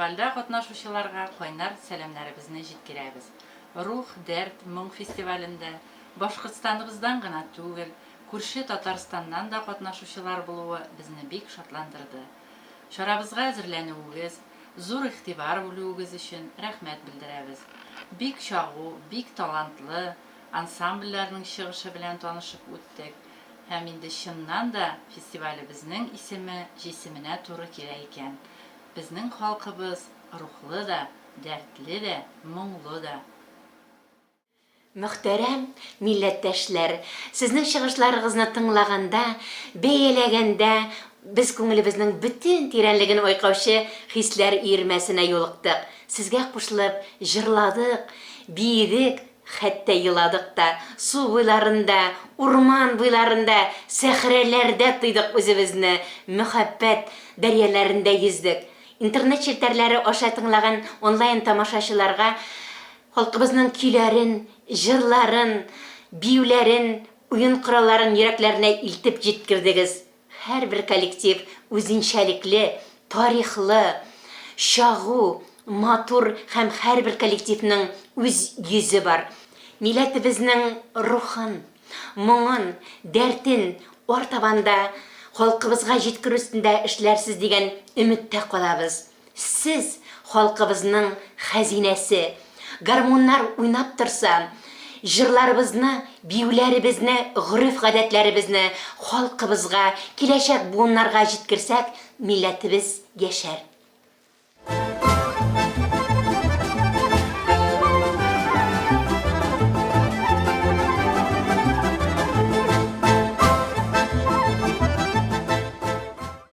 Фестивальдә катнашучыларга кайнар сәламнәребезне җиткерәбез. Рух, дәрт, моң фестивалендә Башкортстаныбыздан гына түгел, күрше Татарстаннан да катнашучылар булуы безне бик шатландырды. Чарабызга әзерләнүегез, зур игътибар бүлүегез өчен рәхмәт белдерәбез. Бик чагу, бик талантлы ансамбльләрнең чыгышы белән танышып үттек. Һәм инде чыннан да фестивалебезнең исеме җисеменә туры килә икән. Безнең халкыбыз рухлы да, дәртле дә, моңлы да. Мөхтәрәм милләттәшләр, сезнең чыгышларыгызны тыңлаганда, бәяләгәндә без күңелебезнең бөтен тирәнлеген айкаучы хисләр өермәсенә юлыктык. Сезгә кушылып җырладык, биедек, хәтта еладык та. Су буйларында, урман буйларында, сәхрәләрдә тойдык үзебезне, мөхәббәт дәрьяләрендә йөздек. Интернет челтәрләре аша тыңлаган онлайн тамашачыларга Халкыбызның көйләрен, җырларын, биюләрен, уен коралларын йөрәкләренә илтеп җиткердегез. Һәрбер коллектив үзенчәлекле, тарихлы, чагу, матур һәм һәрбер коллективның үз йөзе бар. Милләтебезнең рухын, моңын, дәртен артабан да халкыбызга җиткерү өстендә эшләрсез дигән өметтә калабыз. Сез, халкыбызның хәзинәсе. Гармуннар уйнап торса, җырларыбызны, биюләребезне, гореф-гадәтләребезне халкыбызга, киләчәк буыннарга җиткерсәк, милләтебез яшәр.